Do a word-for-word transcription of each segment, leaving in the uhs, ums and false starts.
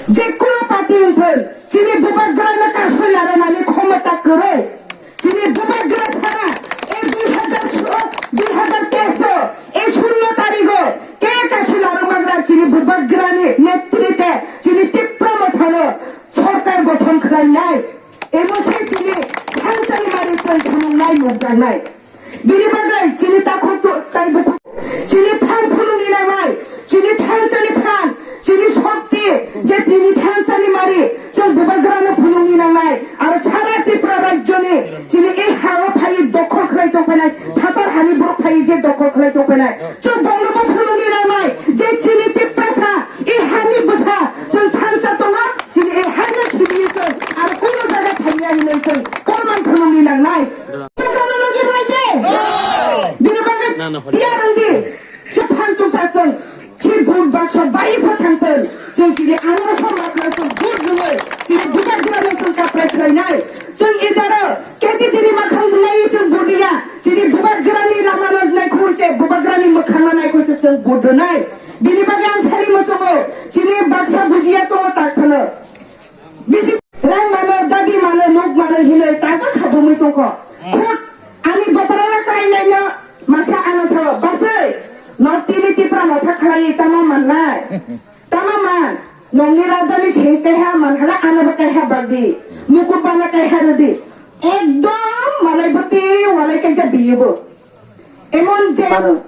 Je kono party wngthun, chini bubagrano kasui laranani khomota kwrwi. Chini bubagra sara, e dui hazar, dui hazar teis o, e shuno tarigo, ke kasui larokmagra chini bubagrani netrite, chini Tipra Mothano sorkar gothon khlainai. Emo se chini thansani mari chwng phunuknai nukjaknai. Bini bagwi chini takhuk tu-, tai bukhuk, chini phan phunukni nangnai, chini thansa ni phan, chini shokti, je chini thansa ni mari, chwng bubagrano phunukni nangnai. Aro sara Tripura rajyoni chini e ha-o phaiwi dokhol khlai tongphainai, phatar hani borok phaiwi je dokhol khlai tongphainai, chwng bonobo phunukni nangnai, je chini Tiprasa, e hani bwsa, chwng thansa tongo, chini e haino khibiwi chwng, aro kuno jaga thangya hinwi chwng korman phunukni nangnai. Bini bagwi tiyar wngdi. Chwng phan tungsa chwng. Chini vote baksa bai pho thangthun. Chwng chini ano song bakla chwng vote rwwi. Chini bubagrano chwng kaplai khlainai. Chwng idaro K T D ni makhang nai chwng vote ya. Chini bubagrani lama rok nai khungwi che, bubagrani mwkhang nai khungwi che chwng vote rwnai. Bini bagwi ang sari muchungo. Chini baksa bujiya tongo tak phano. Bini rang mano, dabi mano, nuk mano hinwi taibo khabumwi tongkho. Khut ani bokorokno klainaino masa ano sao, "Bachai, no tini Tipra Motha khlaiwi tamo mannai? Tamo man? Nongni rajani seng kaiha manhala anobo kaiha bagdi, mukut bana kaiha rwdi." Ekdom malai bwtwi walai kaijak biyobo. Emon je mano,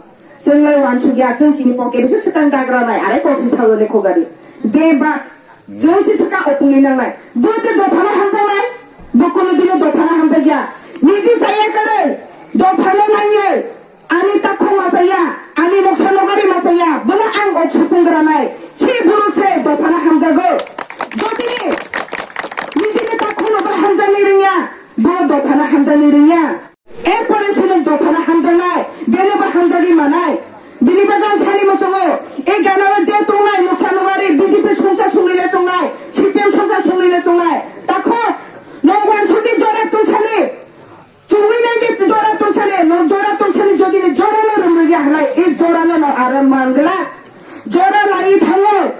chwng lai wansuk ya, chwng chini pocket se swkang dagra nai, are kok se salo le khogari. Bebak, chwng se swkang opungni nangnai. Bo te dophano hamjaknai, bo kono dino dophano hamjakya. Niji chaya kwrwi, dophano naiwi, ani takhuk ma chaya, ani moksa nogari ma chaya, bono ang ok supungra nai. Si borok se dophano hamjago. Jotini, nijini takhukno bo hamjakni rwngya, bo dophano hamjakni rwngya. Erpore se nwng dophano hamjaknai, benobo hamjagwi manai. Bini bagwi ang sani muchungo, e ganao je tongnai, moksa nogari, B J P songcha songwi le tongnai, C P M songcha songwi le tongnai. Takhuk, nwng wansukdi jora tungsani, chumui naidi jora tungsani, nwng jora tungsani jodi ni jorano rwmwi ya halai, e jorano no aro mangla. Jora lai thango.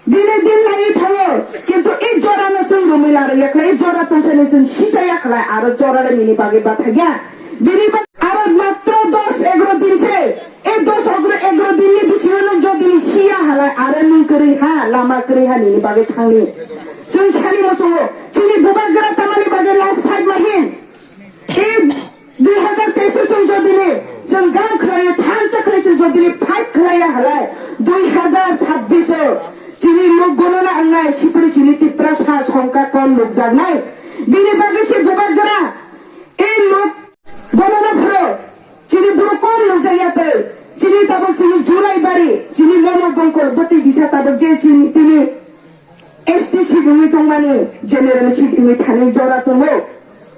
Dine din lai thango, kintu e jora no chwng rumwi larwi ya khlai, e jora tungsani chwng sisa ya khlai, aro jora le nini bagwi bathai ya. Bini bag-, aro matro dos egaro din se, e dos egaro, egaro din ni bisingo no jodi ni siya halai, aro nwng kwrwi ha, lama kwrwi ha nini bagwi thangni. Chwng sani muchungo, chini bubagra tamani bagwi last fight ma hin. E dui hazar teis o chwng jodi ni chwng gam khlaiwi thansa khlai chwng jodi ni fight khlaiya halai dui hazar sabbish o chini nok gonona wngnai sipri chini Tiprasa songkha kom nukjaknai. Bini bagwi se bubagra e nok gonona phoro chini borok kom nukjakya tei chini tabuk chini Jurai bari chini mono bongkol bwtwi bisa tabuk je chini tini S T seat wngwi tongmani general seat wngwi thani jora tongo.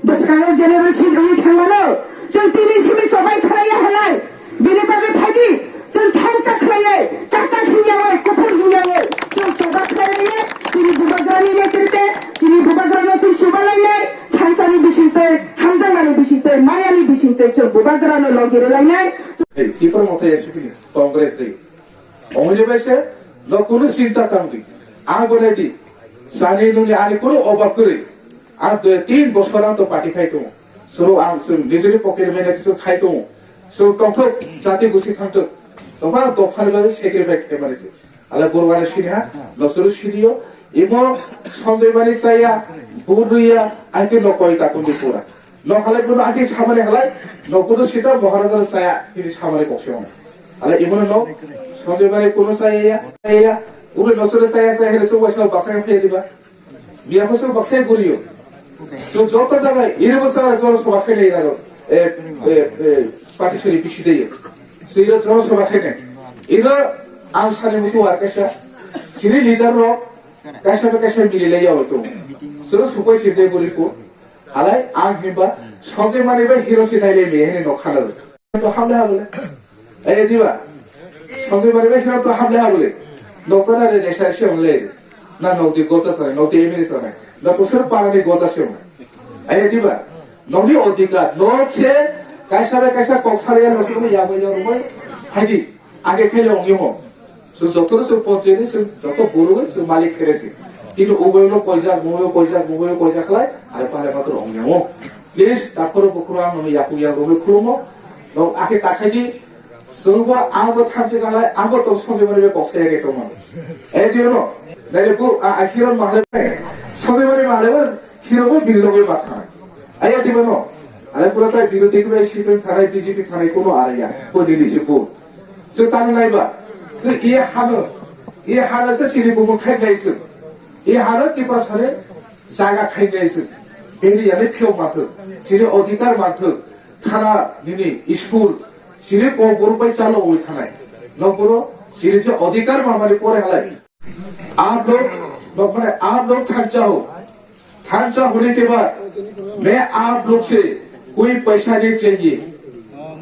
Bwskango general seat wngwi thangmano chwng tini simi chobai khlaiya halai. Bini bagwi phaidi chwng thansa khlaiwi, kachak hinyawi, kuphur hinyawi chwng choba khlaiwi chini bubagrani netrite, chini bubagrano chwng chubalainai, thansani bisingtwi, hamjakmani bisingtwi, mayani bisingtwi chwng bubagrano logi rwlainai. Ei, Tipra Motha S P ni Congress dei. Omoini bai se no kunu chinta tangdi. Ang bo nai di. Sani nuni ani kunu obab kwrwi. Ang dui tin bosor ang to party khai tongo. Suru ang suru nijini pocket mene kisu khai tongo. Suru tongthok jati gusi thangthok. Tongma dophani bagwi sacrifice khai mani se. Ala guru wara sini ha. No suru sini yo. Imo Sanjay Mani chaya. Buru ya. Aike no koi takun di pura. No halai bono ake samani halai, no bono sita Maharaja saya, ini samani kok se ono. Halai imono no, Sanjay Mani kono saya ya, ya, ube no sore saya, saya hele so wasa baksa ya diba. Biya ko so baksa guriyo. To joto jaga, ini bosa joro sabha khele aro, eh, eh, eh, party sori bisi de. So ino joro sabha khele. Ino ang sani mutu arkasa, sini leader ro, kaisa ba kaisa mili le yawo to. Soro supai sirde guri ko. Halai ang himba Sanjay Mani bai hero se naile me hene nok khana. To hamle habole. Ai diba. Sanjay Mani bai hero to hamle habole. Nok to na re nesa se onle. Na nok di gocha sare, nok di emini sare. Na kusur parani gocha se onle. Ai diba. Nokni odhikar, nok se kaisa bai kaisa kok sare ya nok ya bai ya bai. Haidi. Age khe le ong yong. So joto se ponche ni se joto buru se malik khere se. Kini ubaino koijak, mubaino koijak, mubaino koijak khlai, are pare patur ongyango. Please, takhoro bukhoro ang nono yaku yak rogwi khulumo. Rok akhe takhai di, sungbo ang bo thamchi khlai, ang bo tong sobi mari be kok saya ke tongmo. Eh, diyo no? Dai bu, a, a, hero mahle, sobi mari mahle bo, hero bo bil loge ba thang. Aya diba no? Ale pura tai birodhi khlai C P M thanai, B J P thanai kono are ya, ko dili si bu. Chwng tamo naiba, chwng e hano, e hano se sini bumung khainai chwng. E hano Tiprasani jaga khainai chwng. Bini yani phiyok manthok, sini odhikar manthok, thana nini school, sini kok borok bai chalo oi thanai. Nokboro sini se odhikar mamani pore halai. आप लोग, लोग माने आप लोग खांचा हो। खांचा होने के बाद मैं आप लोग से कोई पैसा नहीं चाहिए,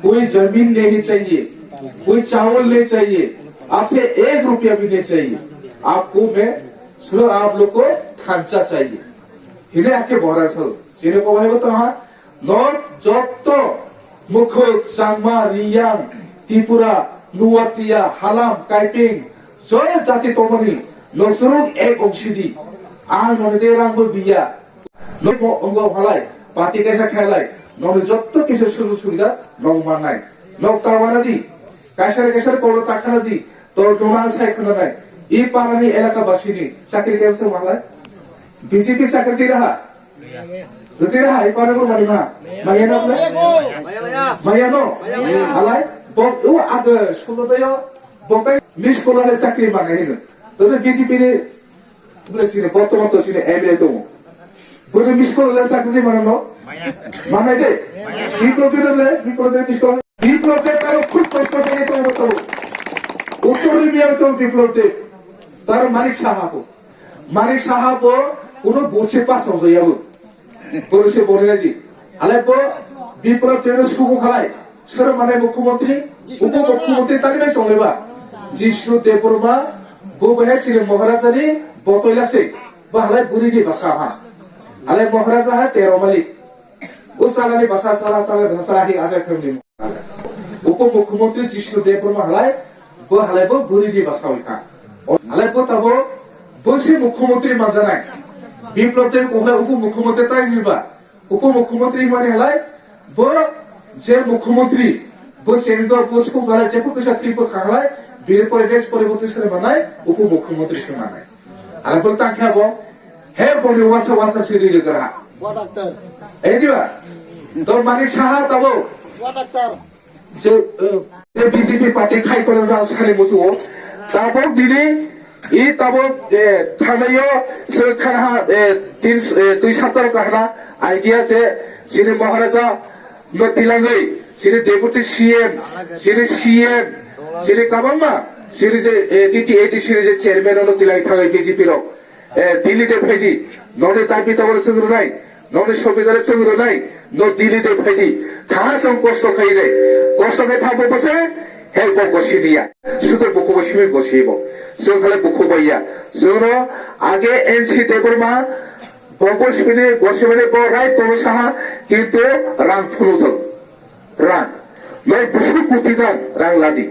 कोई जमीन नहीं चाहिए, कोई चावल नहीं चाहिए, आपसे एक रुपया भी नहीं चाहिए। आपको मैं, सिर्फ आप लोग को खांचा चाहिए। Hine ake bora sal. Sini ko bhai to ha. North jotto Mukhuk, Changma, Riyang, Tripura, Nuatia, Halam, Kaiping, joy jati tongmani, norok ek ongsidi. Ang noni de rang bo biya. Nok mo ongo halai, pati kaisa khailai, noni jotto kisa sujug subida nok mannai. Nok tawana di, kaisa kaisa kolo takhana di, to dona sai khana nai. I parani elaka basini, chakri kaisa malai. B J P chakri tiraha. Rutira hai pare bo mari ma. Maya no ble? Maya no. Alai bo u ag sulo tayo bo kai miss call le chakri mane hino. To B J P ni ble sini bortoman to sini M L A to. Bo ni miss call le chakri mane no. Mane de. Ki ko ki le mi ko de miss call. Biplop Deb taro khub kosto khe tongbo tabo. Uttor India tong Biplop Deb. Taro Manik Saha bo. Manik Saha bo uno boche pas no jaya bo. Borose bore lagi. Ale bo Biplop Deb no sugu khalai. Soro mane mukhyamantri, upo mukhyamantri tani bai chongleba. Jishnu Debbarma bo bai sini Maharaja ni botoi lase. Bo halai buri ni basa ha. Ale Maharaja ha tero malik. O salani basa sala sala basa sala hi aja khemni. Upo mukhyamantri Jishnu Debbarma halai, bo halai bo buri di basa oi kha. O halai bo tabo, bo se mukhyamantri manjanai. Biplop Deb ko halai upo mukhyamantri tai ni ba. Upo mukhyamantri mani halai, bo je mukhyamantri, bo se do bo se ko halai je ko kisa trip ko halai, biri pore des pore bo tisare manai, upo mukhyamantri se manai. Ala bol tang khe bo, he boni wansa wansa siri ri gra. Wa doctor. Eh, diba? To Manik Saha tabo. Wa doctor. Je, eh, je B J P party khai kono rang sani musuo. Tabo dini, i tabo, eh, thanayo, se khanha, eh, tin, eh, tui sapta kahna, idea je, sini Maharaja, no tilangwi, sini Deputy C M, sini C M, sini kabangma, sini je, eh, T T A D C ni je chairman no tilangwi thangwi B J P rok. Eh, Delhi de phaidi, noni dabi tabo chwng rwnai, noni sombidhan chwng rwnai, no Delhi de phaidi, tha chwng kosto khainai, kosto khai thangbo bose, hei bo gosiniya, sudo bukubo simi gosibo, chwng khalai bukubo ya, chwngno age N C Debbarma, bo gosini, gosimani bo right bo saha, kintu rang phunu thok. Rang. Noi bwswk koti rang, rang ladi.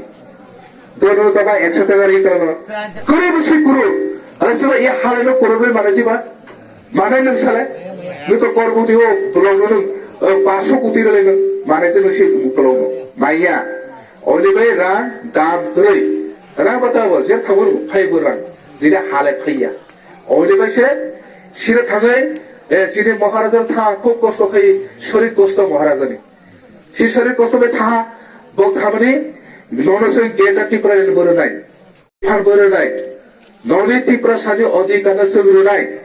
Dono tama ekso taka ri tono. Kuru bwswk kuru. Ala sila iya halai no kuru bai manai diba. Manai nung sale. Nung to kormo di o, belong nung, eh, paso koti rale nung. Manai te nung si belong nung. Maya. Oli bai rang, dam, troi. Rang bata bo, je thago phai bo rang. Dina halai phaiya. Oli bai se, sira thagai, eh, sini Maharaja tha, khub kosto khai, sorik kosto Maharaja ni. Si sorik kosto bai tha, bok thamani, nono se geta Tipra ni boro nai. Phar boro nai. Noni Tipra sani odhikar na suguru nai.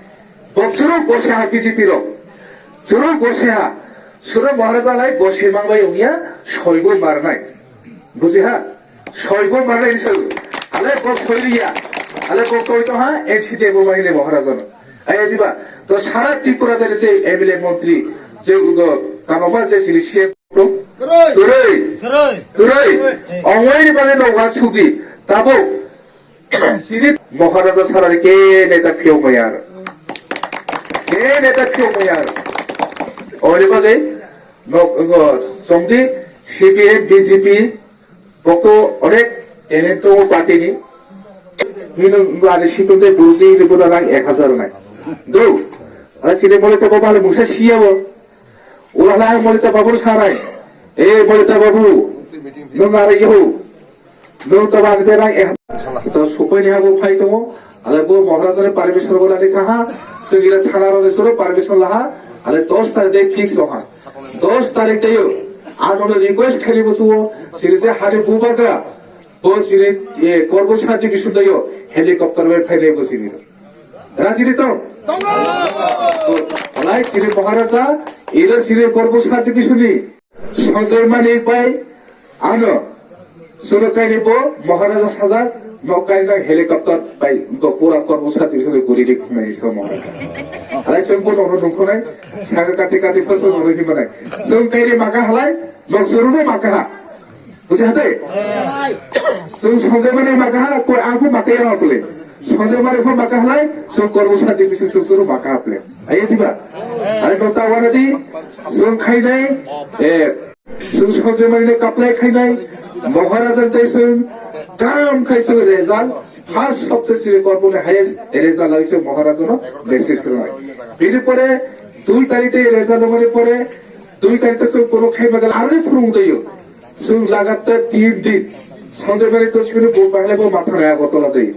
Bok suru gose ha B J P rok. Suru gose ha. Suru Maharaja lai gose mang bai ongya, soibo mar nai. Buji ha? Soibo mar nai sal. Ale bok soi riya. Ale bok soi to ha, N C Debbarma hile Maharaja no. Ayo diba? To sara Tripura de je M L A montri, je udo, kabama je sini C M. Kwrwi. Kwrwi. Kwrwi. Kwrwi. Kwrwi. Ongwai ni bagwi no wansuk di. Tabo. Sini Maharaja salari ke neta phiyok mayar. Ke neta phiyok mayar. Ongwai ni bagwi no, no, chongdi C P M, B J P, bokto onek talent to party ni. Hino, ani situng de burdi de bura rang ek hajar nai. Do. Ala sini boleh tebo bale mungsa siya bo. Ulala boleh tebo bur sarai. Eh, boleh tebo bu. Nung ara yo. Nung to bang de rang ek hajar. To supai ni habo phai to. Ala bo Maharaja ni permission bo lani kaha. Sini thana ro suru permission laha. Ala dos tarik de fix oha. Dos tarik de yo. Ano request khali bo chuo. Sini se hari bubagra. Bo sini, eh, korbo sati bisudayo helicopter bai phainai bo sini. Rajini to? Lai sini Maharaja, ilo sini korbo sati bisuni. Sanjay Mani bai, ano, suro kaini bo Maharaja sajak, no kaini helicopter bai, go pura korbo sati bisuni guri di khumai so Maharaja. Lai sung bo no nungkhunai, saga kati kati paso no himanai. Sung kaini maka halai, no suru no maka ha. Buji hate? Sung Sanjay Mani maka ha, koi ang bo maka ya pule. Sanjay Mani bo maka halai, sung korbo sati bisu sung suru maka ha pule. Ayo diba? Ayo nota wana di, sung khainai, eh, sung Sanjay Mani ne kaplai khainai, Maharaja tei sung kam khai sung result, first sabse sini korbo ni highest result lai sung Maharaja no message rwnai. Bini pore dui tarik tei result rwmani pore dui tarik tei sung kono khai bagal arni phurung dayo. Sung lagatar tin din. Sanjay Mani to sini bo bagle bo matha raya gotola dayo.